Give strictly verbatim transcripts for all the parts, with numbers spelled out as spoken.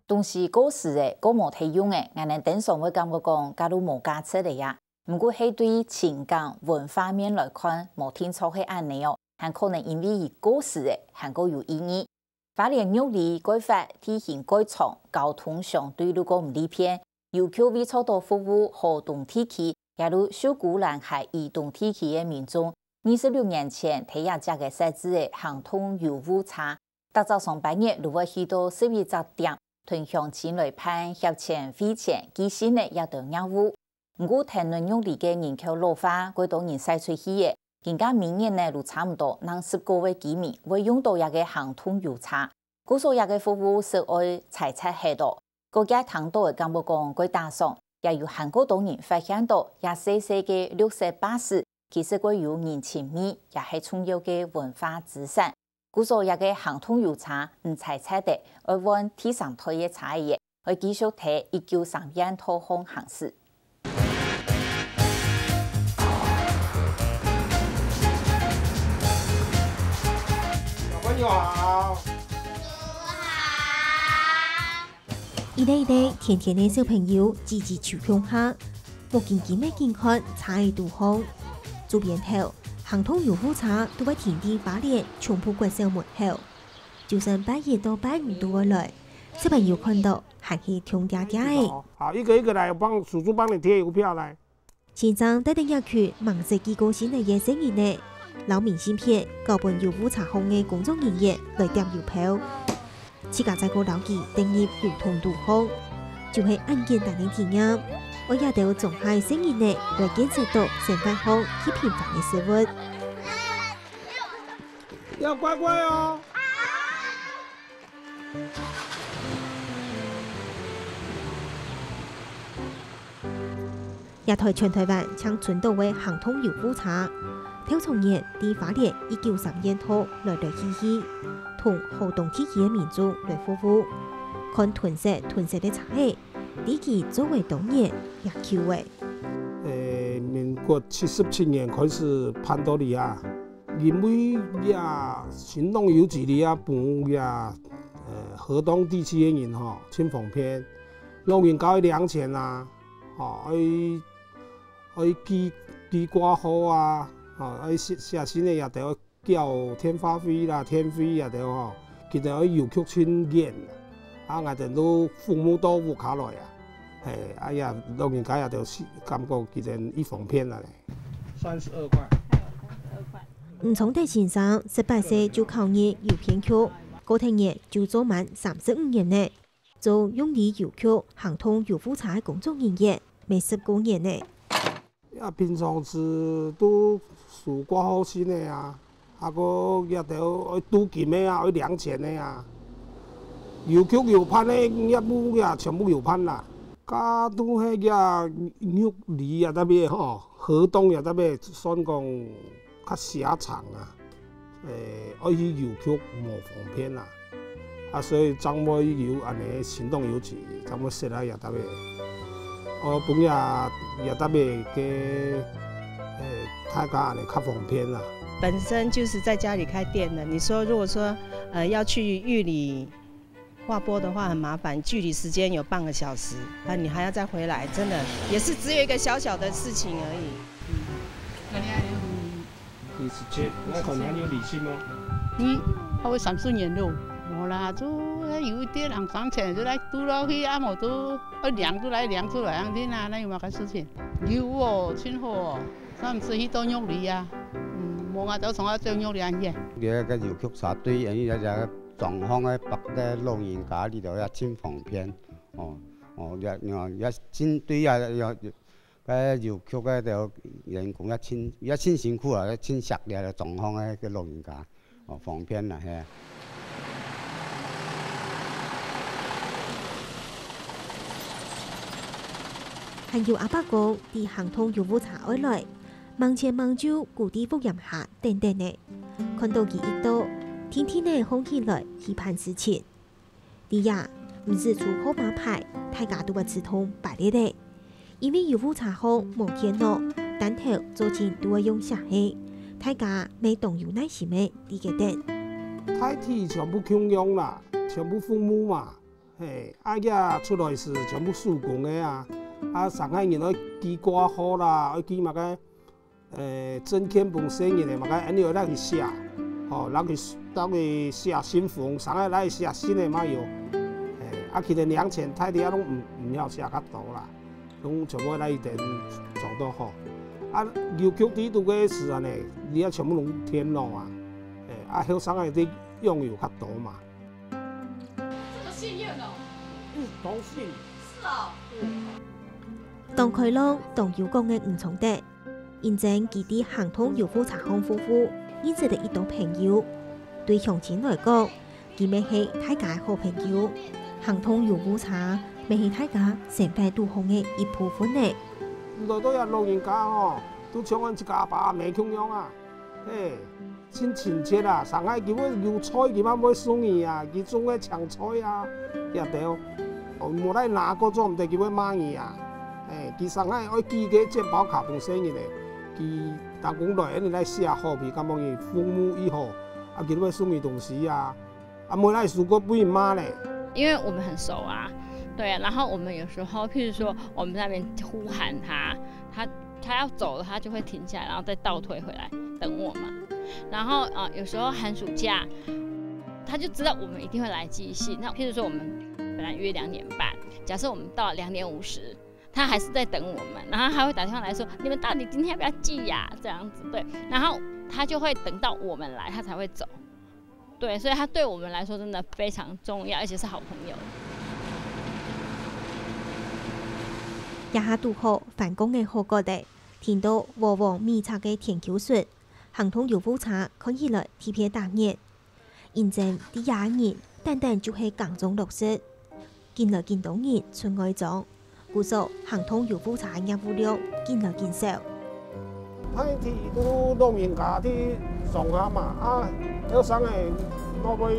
東西過時了，過無得用了，𠊎等通常會感覺講，該就無價值了呀。毋過係對情感、文化面來看，無定著係恁仔哦，還可能因為佢過時了，還過有意義。花蓮玉里蓋闊，地形蓋長，交通相對就較毋利便，郵局為做到服務河東地區，也就秀姑巒溪以東地區个民眾，二十六年前，在這跡个設置个行動郵務車， 逐朝上班日就會去到十一隻點，同鄉親來辦貼錢、匯錢、寄信仔這兜業務。毋過，跈等玉里个人口老化，蓋多人徙出去了，今下每年呢，就差毋多兩十個位居民會用到這个行動郵車。故所這个服務就愛裁撤忒哦。過去聽到个感覺講蓋打爽，也有還過多人發現到這細細个綠色巴士，其實蓋有人情味，也係重要个文化資產。 故所這个行動郵車毋使拆忒，愛換第三代个車仔，愛繼續在一九三一年度項行駛。小朋友好。一個一個甜甜个小朋友，擠擠湊共下，目金金个緊看車仔肚項。 逐年頭，行動郵務車都會停在花蓮中部國小門口，就算拜一到拜五都會來，小朋友看到還係暢嗲嗲仔。好，一個一個來，我幫，叔叔幫你貼郵票來。先生帶等這群吂識寄過信仔个細人仔，摎明信片交分郵務車項个工作人員來貼郵票。 自家再過摎佢登入郵筒肚項，就係恁簡單个體驗。愛這兜莊下个細人仔來見識到生活項最平凡个事物。要乖乖哦。 這台全台灣淨伸著个行動郵務車，頭場年在花蓮一九三一年度來來去去，同河東地區个民眾來服務。看褪色褪色个車仔，知佢做了多年也久了。呃，民國七十七年開始辦到這啊，因為這行動郵局這啊，分這，呃，河東地區个人吼，盡方便。老人家愛領錢啊， 吼，愛，愛寄，寄掛號啊，吼，愛寫，寫信仔也得愛繳電話費啦、電費也得吼，佢等愛郵局盡遠啊，啊，𠊎等都服務到屋下來啊，嘿，哎呀，老人家也都係感覺佢等已方便了咧。三十二塊。吳昌德先生十八歲就考入郵便局，過忒年就做滿三十五年了。 做玉里郵局行動郵務車个工作人員，乜十過年了。啊，平常時都收掛號信仔啊，啊个這兜愛鍍金仔啊，愛領錢仔啊。郵局有辦个業務啊，全部有辦啦。該都係這玉里啊，該片吼，河東啊，該片算講較狹長啊。 欸，愛去郵局無方便啦。啊，所以正會有恁仔行動郵局，正會設在這搭仔。哦，分這，這搭仔个，欸，大家恁仔較方便啦。本身就是在家裡開店的，你說如果說，呃，要去玉里 劃撥的話很麻煩，距離時間有半個小時，啊，你還要再回來，真的也是只有一個小小的事情而已。你是覺，那可能有理性哦。你，啊，我三十年了，無啦，就有一點人生錢就來堵落去，啊，無就愛領就來領出來，恁樣啊，那有麼个事情？有哦，真好哦，上次去到玉里啊，嗯，無啊，就從那到玉里恁遠。這個郵局車隊，因為這個 狀況个，別个老人家裡頭也盡方便，哦，哦，也，也，也盡對啊，也，該郵局个就員工也盡，也盡辛苦啊，也盡惜這个狀況个，个老人家，哦，方便啦，嘿。還有阿伯公，在行動郵務車外來，吂前吂久，跍在屋簷下等等仔。 看到佢一到，定定仔䟘起來去辦事情。這啊，毋使出號碼牌，大家都會自動排列仔。因為郵務車項無電腦，單頭做盡都愛用寫个，大家乜當有耐心仔在該等。大體全部共樣啦，全部服務嘛。嘿，啊，這出來係全部手工个啊，啊，上海人愛寄掛號啦，愛寄麼个，呃，證件分細人个，麼个，恁樣來去寫，吼，來去，來去寫信封，上海來寫信个嘛有，嘿，啊，其實零錢大家攏毋，毋曉寫較多啦，攏全部來去等裝到好。啊，郵局底肚个係恁呢，你也全部攏電腦啊，嘿，啊，後生个在用又較多嘛。 這麼幸運哦。嗯，當幸。是哦。當開朗、當有講个吳崇德，因為佢在行動郵務車項服務，認識了一多朋友。對鄉親來講，佢乜係大家个好朋友。行動郵務車乜係大家生活肚項个一部分呢。來到這老人家吼，都像𠊎自家阿爸阿姆共樣啊。 嘿，真親切啊！上海佢會有菜，佢嘛會送你啊，佢種个青菜啊，也都，哦，無來拿過做毋得，佢會罵你啊。嘿，佢上海愛寄个健保卡分細人个，佢打工來，你來寫好，佢感覺你服務已好，啊，佢會送你東西啊。 啊，無來事過分人罵咧。因為我們很熟啊，對啊，然後我們有時候，譬如說我們在那邊呼喊他，他，他要走了，他就會停下來，然後再倒退回來等我嘛。然後，呃，有時候寒暑假，他就知道我們一定會來寄信。那譬如說我們本來約兩點半，假設我們到兩點五十，他還是在等我們，然後他會打電話來說：“你們到底今天要不要寄呀？”這樣子，對，然後他就會等到我們來，他才會走。 對，所以他對我們來說真的非常重要，而且是好朋友。這下堵好返工个好角仔，停到黃黃米赤个田坵脣，行動郵務車看起來特別打眼。因為在這人單單就係耕種落實，緊來緊多人出外庄， 故所行動郵務車个業務量緊來緊少。大體都老人家在上下嘛，啊，後生个哪會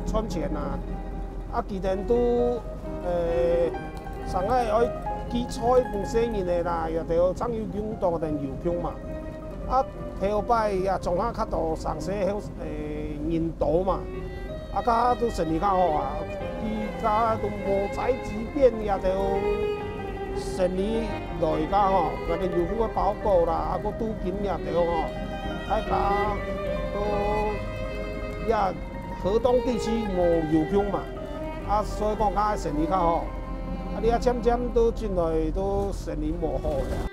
賺錢啊？啊，佢等都，呃，上下愛寄菜分細人个啦，也都正有用到等郵局嘛。啊，頭擺也總下較多上市後，呃，人多嘛。 啊，這下都生理較好啊，佢這下都無再幾遍也都生理來个吼，𠊎兜郵局个包裹啦，啊，個鍍金也都吼，大家都也河東地區無郵局嘛，啊，所以講這下生理較好，啊，你啊漸漸都進來都生理無好了。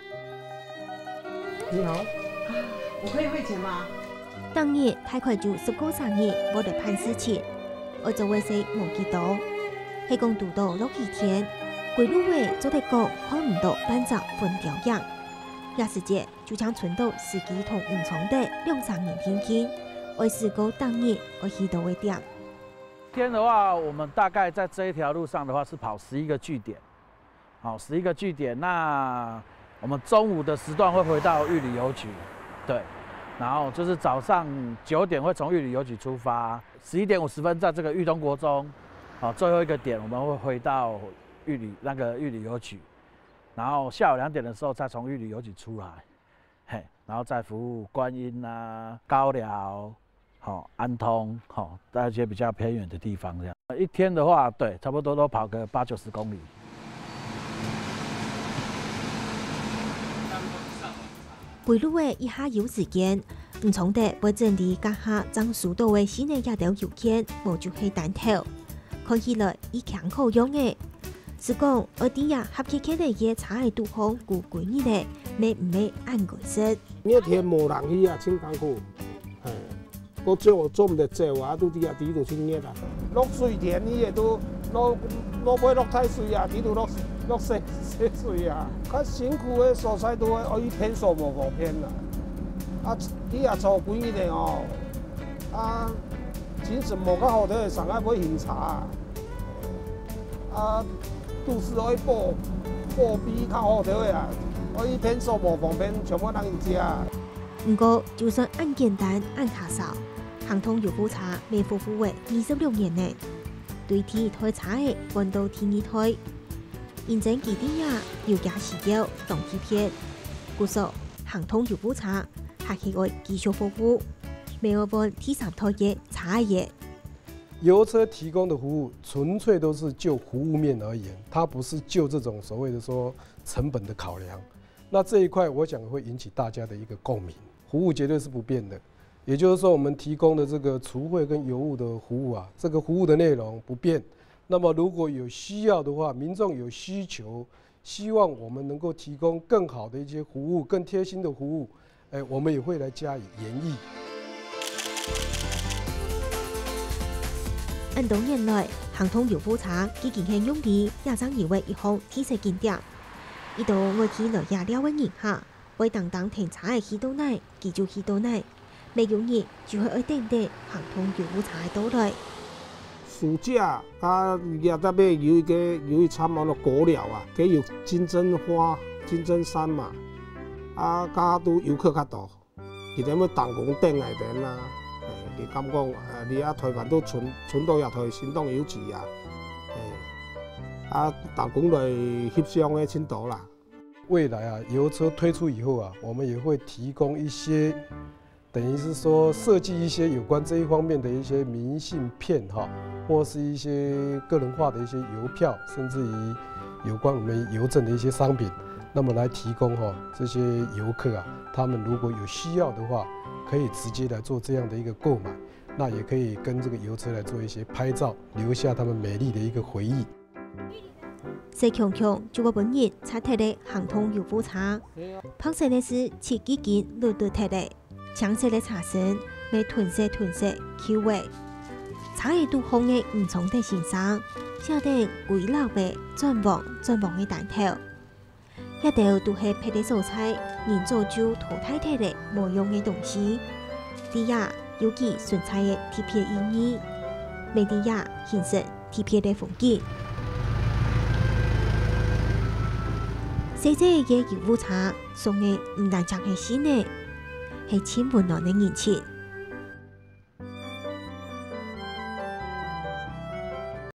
你好，我可以匯錢嗎？ 逐日大概就十過儕人會來辦事情，愛做个事無幾多。係講堵到落雨天，歸路仔做得講看毋到半隻雲雕影。這時節就正伸到司機同吳崇德兩儕人定定，愛駛過逐日愛去到个點。天的話，我們大概在這一條路上的話是跑十一個據點。 好，十一個據點，那我們中午的時段會回到玉里郵局，對，然後就是早上九點會從玉里郵局出發，十一點五十分在這個裕東國中，好，最後一個點我們會回到玉里，那個玉里郵局，然後下午兩點的時候再從玉里郵局出來。 嘿，然後再服務觀音啊、高寮、吼、安通，吼，在一些比較偏遠的地方這樣。一天的話，對，差不多都跑個八九十公里。歸路仔一下有時間，吳崇德會整理這下正收到个信仔這兜郵件，無就係單頭。看起來已經好用了。 係講，愛在這狹狹个車仔肚項跍歸日仔，乜毋係恁過食。熱天無人去啊，真艱苦。嘿，都做，做毋得走啊，都在這底肚真熱啊。落水天，你也都，落，落尾落大水啊，底肚落，落細，細水啊。較辛苦个所在都愛去便所無方便啊。啊，你也坐幾日仔哦，啊，精神無較好个，上下會暈車啊。 啊，都係愛保，保庇較好兜仔啊，愛去便所無方便，全部人去食。毋過，就算恁簡單、恁客少，行動郵務車乜服務了二十六年呢。對第一台車仔換到第二台，因為佢知影有這需要當特別，故所行動郵務車還係愛繼續服務，乜愛換第三台个車仔。油车提供的服务纯粹都是就服务面而言，它不是就这种所谓的说成本的考量。那这一块，我想会引起大家的一个共鸣。服务绝对是不变的，也就是说，我们提供的这个除秽跟油污的服务啊，这个服务的内容不变。那么如果有需要的话，民众有需求，希望我们能够提供更好的一些服务，更贴心的服务，哎，我们也会来加以研议。恁多年來，行動油污車已經係用地也正有个一項特色景點。一到愛去來這尞个人客，會當當停車仔去到哪，佢就去到哪，無有人就係愛等等行動油污車个到來。暑假，啊，這搭尾有一个，有一站安到牯寮啊，該有金針花、金針山嘛，啊，該都遊客較多。 佢等會當工等來等啊。欸，你敢講，呃，你啊，臺灣都伸，伸到這臺新莊油局啊，欸，啊，當工來翕相个盡多啦。未來啊，油車推出以後啊，我們也會提供一些，等於是說設計一些有關這一方面的一些明信片哈，或是一些個人化的一些郵票，甚至於有關我們郵政的一些商品。 那麼來提供哈，這些遊客啊，他們如果有需要的話，可以直接來做這樣的一個購買，那也可以跟這個油車來做一些拍照，留下他們美麗的一個回憶。細強強就會分人掣忒个行動油污車，白色个字就已經㪐㪐忒了。 青色个車身，乜褪色褪色，舊了。車仔肚項个吳宗德先生，寫等歸老个轉彎轉彎个單頭。這兜都係別个所在人早就淘汰忒了無用个東西。這也有佢存在个特別意義，乜這形成特別个風景。細細个油污車，送个毋單淨係信仔，係盡溫暖个人情。